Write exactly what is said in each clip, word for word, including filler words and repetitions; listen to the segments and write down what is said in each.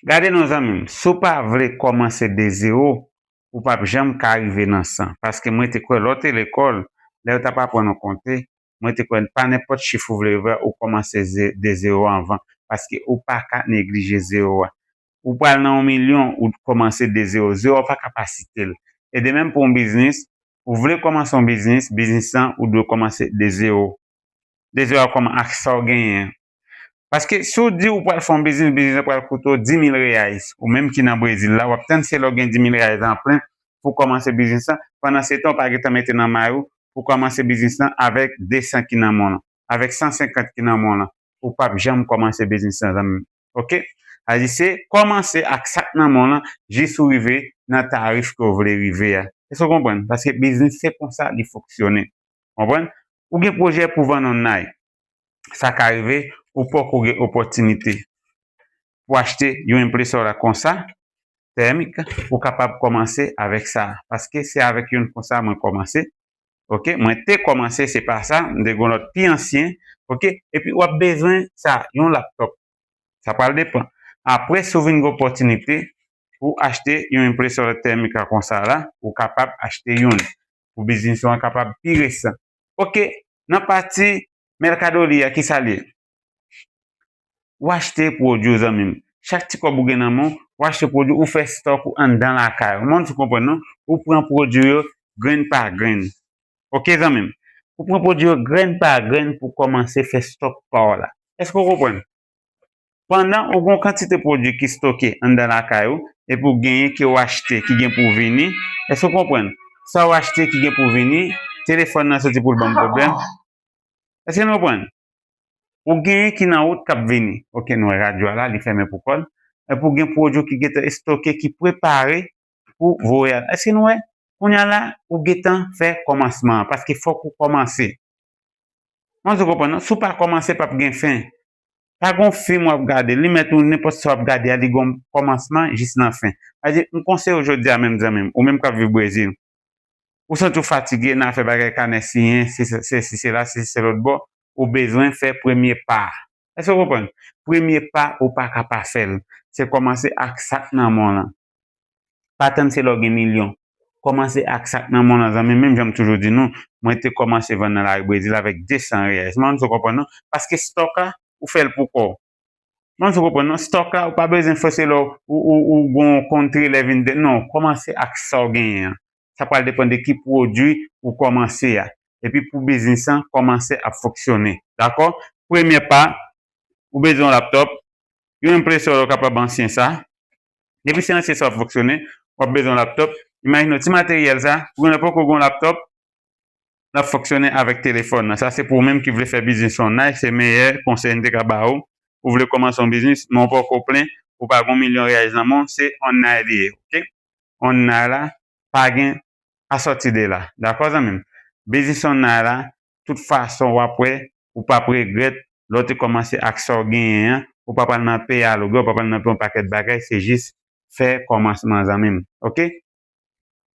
Gade non zanmi m, si w pa vle kòmanse de zewo, ou p ap janm ka rive nan san. Paske mwen te kwè lè w te lekòl, lè yo t ap aprann ou konte, mwen te kwè pa nenpòt chif ou vle rive a, ou kòmanse ze- de zewo anvan. Paske ou pa ka neglije zewo a. Ou pral nan yon milyon, ou kòmanse de zewo. Zewo a pa ka pa site l. E de menm pou yon biznis, ou vle kòmanse yon biznis, biznis lan, ou dwe kòmanse de zewo. De zewo a kòman ak sa w genyen an. Paske si w di ou pral fè yon biznis, biznis lan pral koute w di mil reais. Ou menm ki nan Brezil la, w ap tann se lè w gen di mil reais an plen pou w kòmanse biznis lan. Pandan se tan, w pa gentan mete nan may ou pou w kòmanse biznis lan avèk de san ki nan men w lan, avèk san senkant ki nan men w lan. Ou p ap janm kòmanse biznis lan, zanmi m. Oke? Sa di se kòmanse ak sa k nan men w lan jis ou rive nan tarif ke w vle rive a. Èske w konprann? Paske biznis se konsa li fonksyone. Konprann? Ou gen pwojè pou vann yon nay. Sa ka rive, ou poko gen opòtinite pou achte yon enpresora konsa, tèmik, pou kapab kòmanse avèk sa. Paske se avèk youn konsa mwen kòmanse. Oke, mwen te kòmanse, se pa sa, m te gen yon lòt pi ansyen. Oke, epi w ap bezwen sa, yon laptòp. Sa pral depann. Apre, si w vin gen opòtinite pou achte yon enpresora tèmik la konsa la, ou kapab achte youn pou biznis ou an kapab pi resan. Oke, nan pati Mercado Libre a, ki sa l ye? Ou achte pwodui w, zanmi m. Chak ti kòb ou gen nan men w, ou achte pwodui, ou fè stòk ou anndan lakay ou. Mwen, si w konprann non, ou pran pwodui yo grenn pa grenn. Oke, zanmi m? Ou pran pwodui yo grenn pa grenn pou kòmanse fè stòk pa w la. Èske w konprann? Pandan ou gen yon kantite pwodui ki stoke anndan lakay ou, epi w genyen ke w achte ki gen pou vini, èske w konprann? Sa w achte ki gen pou vini, telefòn nan soti pou l ban m pwoblèm. Èske nou konprann? Ou genyen ki nan wout k ap vini. Oke, nou wè radyo a la, li fèmen pou kò l. Epi w gen pwodui ki gentan estoke, ki prepare pou voye a. Èske nou wè? Kounye a la, ou gentan fè kòmansman an, paske fòk ou kòmanse. Mwen, si w konprann non, si w pa kòmanse, p ap gen fen. Pa gen yon fim w ap gade, li mèt ou nenpòt sa w ap gade a, li gen yon kòmansman jis nan fen. Sa di, m konseye w jodi a menm, zanmi m, ou menm k ap viv Brezil, ou santi w fatige nan afè bagay kanè siyen, se se- se si se la, se se lòt bò, ou bezwen fè premye pa a. Èske w konprann? Premye pa, ou pa ka pa fè l. Se kòmanse ak sa k nan men w lan. Pa tann se lè w gen milyon. Kòmanse ak sa k nan men w lan, zanmi m. Menm jan m toujou di nou, mwen te kòmanse vann nan lari Brezil avèk de san reais. Mwen, si w konprann non, paske stòk la, ou fè l pou kò w. Mwen, si w konprann non, stòk la, ou pa bezwen fòse lè w, ou, ou, ou gon kontre lè vin de, non, kòmanse ak sa w genyen an. Sa pral depann de ki pwodui ou kòmanse a. Epi pou biznis lan kòmanse ap fonksyone. Dakò? Premye pa, ou bezwen yon laptòp, yon enpresè ou kapab ansyen sa. Depi se ansyen sa w ap fonksyone, w ap bezwen yon laptòp. Imajine w ti materyèl sa, ou gen poko gen yon laptòp, l ap fonksyone avèk telefòn nan. Sa se pou ou menm ki vle fè biznis online, se meyè konsèy m te ka ba ou. Ou vle kòmanse yon biznis, men w poko plen, ou pa gen yon milyon reais nan men w, se online li ye, oke? Online la, pa gen pa sòti de la. Dakò, zanmi m? Biznis online la, tout fason w ap wè, ou p ap regrèt, lè w te kòmanse ak sa w genyen an, ou pa pral nan peye alogè, ou pa pral nan peye yon pakèt bagay, se jis fè kòmansman, zanmi m. Oke?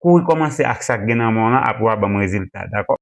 Kouri kòmanse ak sa k gen nan men w lan, apre w a ban m rezilta, dakò?